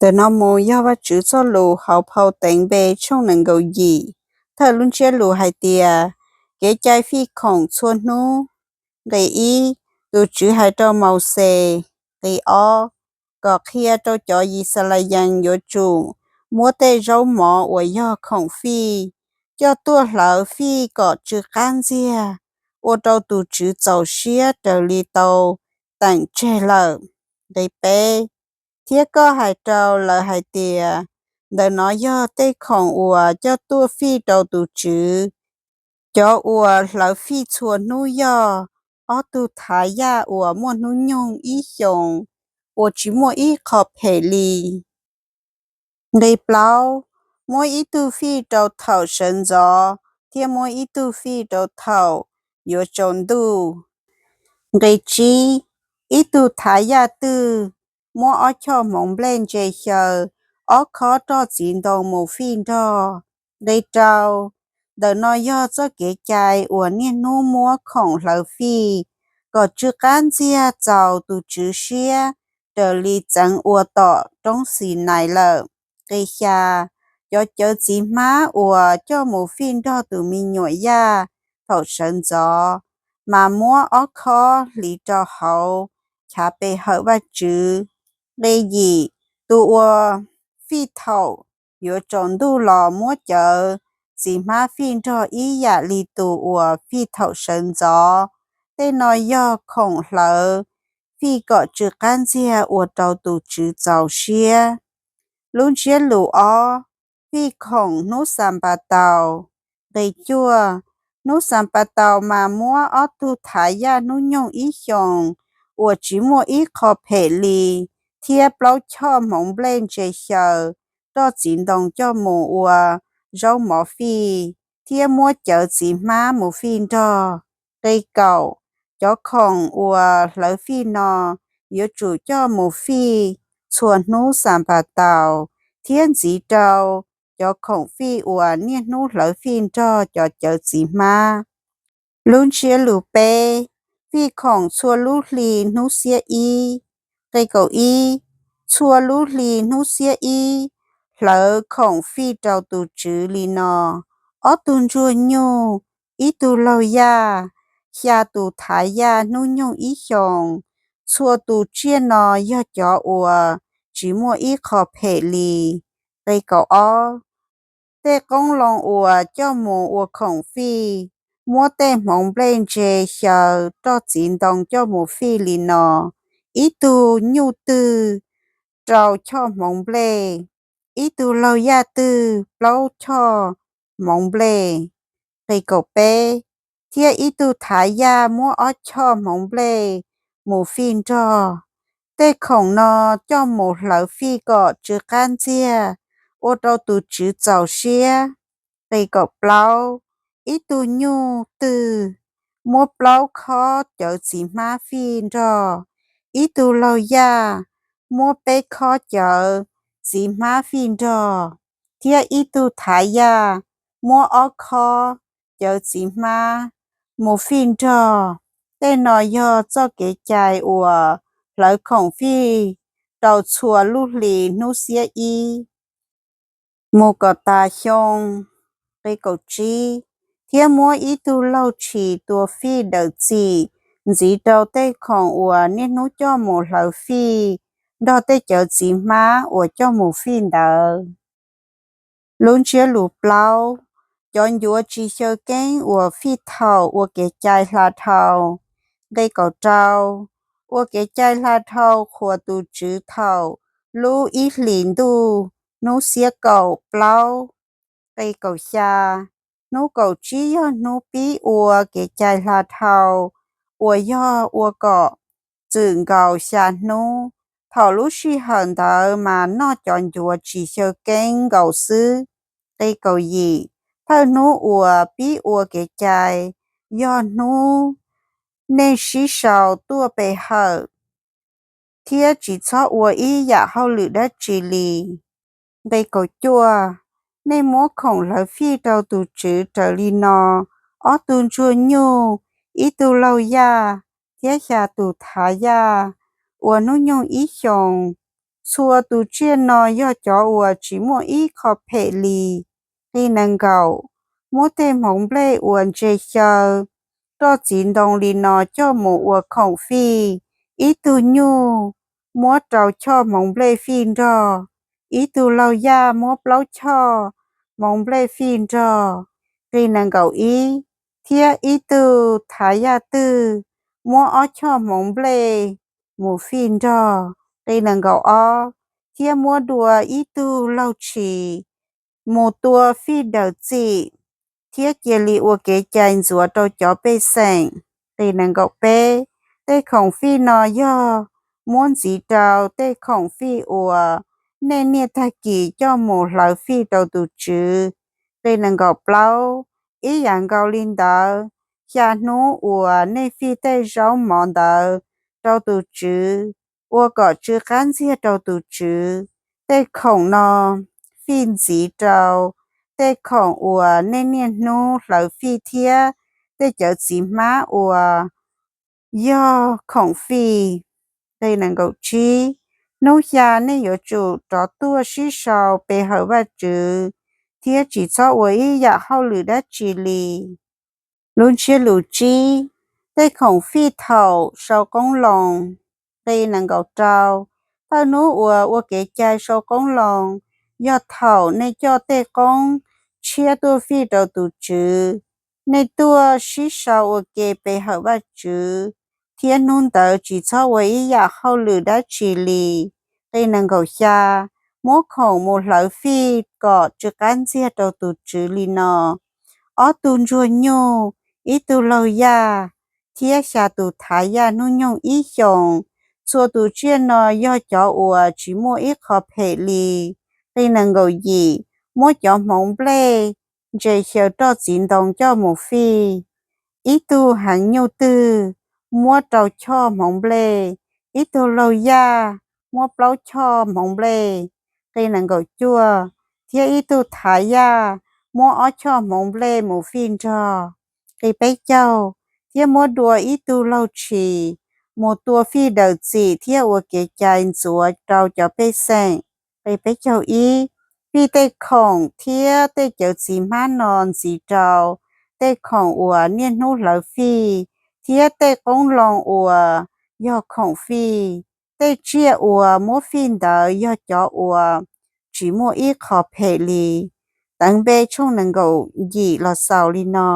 Ntawm no mus yog Vajtswv txoj lus hauv phau Teev Npe tshooj nees nkaum yim, thawj lub ntsiab lus hais tias: Kev cai fij khoom txhua hnub. Nqe ib, tus Tswv hais rau Mauxes. Nqe ob, kom qhia rau cov Yixalayees yuav tsum muab tej zaub mov uas yog khoom fij coj tuaj hlawv fij kom tsw qab ntxiag, ua rau tus Tswv txaus siab raws li tau teem tseg lawm. Nqe peb, thiab koj hais rau lawv hais tias, ntawm no yog tej khoom uas coj tuaj fij rau tus Tswv. Cov uas hlawv fij txhua hnub yog ob tug thav yaj uas muaj hnub nyoog ib xyoos uas tsis muaj ib qho phem li. Nqe plaub, muab ib tug fij rau thaum sawv ntxov thiab muab ib tug fij rau thaum yuav tsaus ntuj. Nqe tsib, ib tug thav yaj twg muab ob choj hmoov nplej ntse xyaw ob khob roj txiv ntoo mus fij nrog. Nqe rau, ntawm no yog txoj kev cai uas niaj hnub muab khoom hlawv fij kom tsw qab ntxiag txaus tus Tswv siab raws li txeev ua tom roob Xinais lawm. Nqe xya, cov cawv txiv hmab uas coj mus fij nrog tus me nyuam yaj thaum sawv ntxov mas muab ob khob hliv rau hauv chav pe hawm Vajtswv. Nqe yim, tus uas fij thaum yuav tsaus ntuj los muab cawv txiv hmab fij nrog ib yam li tus uas fij thaum sawv ntxov. Tej no yog khoom hlawv fij kom tsw qab ntxiag ua rau tus Tswv txaus siab. Lub ntsiab lus ob, fij khoom hnub Xanpataus. Nqe cuaj, hnub Xanpataus mas muab ob tug thav yaj hnub nyoog ib xyoos uas tsis muaj ib qho phem li thiab plaub choj hmoov nplej ntse xyaw roj txiv ntoo coj mus ua zaub mov fij thiab muab cawv txiv hmab mus fij nrog. Nqe kaum, cov khoom uas hlawv fij no yuav tsum coj mus fij txhua hnub Xanpataus thiab ntxiv rau cov khoom fij uas niaj hnub hlawv fij nrog cov cawv txiv hmab. Lub ntsiab lus peb, fij khoom txhua lub hli hnub xiab ib. Nqe kaum ib, txhua lub hli hnub xiab ib hlawv khoom fij rau tus Tswv li no: ob tug ntsuag nyuj, ib tug laug yaj, xya tus thav yaj hnub nyoog ib xyoos. Txhua tus tsiaj no yog cov uas tsis muaj ib qho phem li. Nqe kaum ob, tej qoob loo uas coj mus ua khoom fij, muab tej hmoov nplej ntse xyaw roj txiv ntoo coj mus fij li no: ib tug nyuj twg, rau choj hmoov nplej, ib tug laug yaj twg, plaub choj hmoov nplej. Nqe kaum peb, thiab ib tug thav yaj muab ob choj hmoov nplej mus fij nrog. Tej khoom no coj mus hlawv fij kom tsw qab ntxiag, ua rau tus Tswv txaus siab. Nqe kaum plaub, ib tug nyuj twg, muab plaub khob cawv txiv hmab fij nrog, ib tug laug yaj, muab peb khob cawv txiv hmab fij nrog, thiab ib tug thav yaj, muab ob khob cawv txiv hmab mus fij nrog. Tej no yog txoj kev cai uas hlawv khoom fij rau txhua lub hli hnub xiab ib mus kom tas xyoo. Nqe kaum tsib, thiab muab ib tug laug tshis tua fij dawm txim ntxiv rau tej khoom uas niaj hnub coj mus hlawv fij nrog tej cawv txiv hmab uas coj mus fij ntawd. Lub ntsiab lus plaub, cov ncuav tsis xyaw keeb uas fij thaum ua kev cai hla dhau. Nqe kaum rau, ua kev cai hla dhau qhuas tus Tswv thaum lub ib hlis ntuj hnub xiab kaum plaub. Nqe kaum xya, hnub kaum tsib yog hnub pib ua kev cai hla dhau uas yog ua kom txwm nkaus xya hnub. Thaum lub sij hawm ntawd mas noj cov ncuav tsis xyaw keeb nkaus xwb. Nqe kaum yim, thawj hnub uas pib ua kev cai yog hnub nej sib sau tuaj pe hawm, thiab tsis txhob ua ib yam hauj lwm dab tsi li. Nqe kaum cuaj, nej muab khoom hlawv fij rau tus Tswv raws li no: ob tug ntsuag nyuj, ib tug laug yaj, thiab xya tus thav yaj uas hnub nyoog ib xyoos Txhua tus tsiaj no yog cov uas tsis muaj ib qho phem li. Nqe nees nkaum. Muab tej hmoov nplej uas ntse xyaw roj txiv ntoo li no coj mus ua khoom fij: ib tug nyuj muab rau choj hmoov nplej fij nrog, ib tug laug yaj muab plaub choj hmoov nplej fij nrog. Nqe nees nkaum ib. Thiab ib tug thav yaj twg muab ob choj hmoov nplej mus fij nrog. Nqe nees nkaum ob. Thiab muab dua ib tug laug tshis mus tua fij daws txim, thiab cia li ua kev cai ntxuav rau cov pej xeem. Nqe nees nkaum peb. Tej khoom fij no yog muab ntxiv rau tej khoom fij uas nej niaj tag kis coj mus hlawv fij rau tus TSWV. Nqe nees nkaum plaub. Ib yam nkaus li ntawd, xya hnub uas nej fij tej zaub mov ntawd rau tus TSWV ua kom tsw qab ntxiag rau tus TSWV. Tej khoom no fij ntxiv rau tej khoom uas nej niaj hnub hlawv fij thiab tej cawv txiv hmab uas yog khoom fij. Nqe nees nkaum tsib. Hnub xya nej yuav tsum rov tuaj sib sau pe hawm Vajtswv thiab tsis txhob ua ib yam hauj lwm dab tsi li. Lub ntsiab lus tsib. Tej khoom fij thaum sau qoob loo. Nqe nees nkaum rau. Thawj hnub uas ua kev cai sau qoob loo yog thaum nej coj tej qoob tshiab tuaj fij rau tus TSWV. Nej tuaj sib sau ua ke pe hawm Vajtswv, thiab hnub ntawd tsis txhob ua ib yam hauj lwm dab tsi li. Nqe nees nkaum xya. Muab khoom mus hlawv fij kom tsw qab ntxiag rau tus TSWV li no: ob tug ntsuag nyuj, ib tug laug yaj, thiab xya tus thav yaj hnub nyoog ib xyoos. Txhua tus tsiaj no yog cov uas tsis muaj ib qho phem li. Nqe nees nkaum yim. Muab cov hmoov nplej ntse xyaw roj txiv ntoo coj mus fij: ib tug heev nyuj twg muab rau choj hmoov nplej, ib tug laug yaj muab plaub choj hmoov nplej. Nqe nees nkaum cuaj. Thiab ib tug thav yaj muab ob choj hmoov nplej mus fij nrog. Nqe peb caug. Thiab muab dua ib tug laug tshis mus tua fij daws txim thiab ua kev cai ntxuav rau cov pej xeem. Nqe peb caug ib. Fij tej khoom thiab tej cawv txiv hmab no ntxiv rau tej khoom uas niaj hnub hlawv fij thiab tej qoob loo uas yog khoom fij. Tej tsiaj uas muab fij ntawd yog cov uas tsis muaj ib qho phem li. Teev Npe tshooj nees nkaum yim los xaus li no.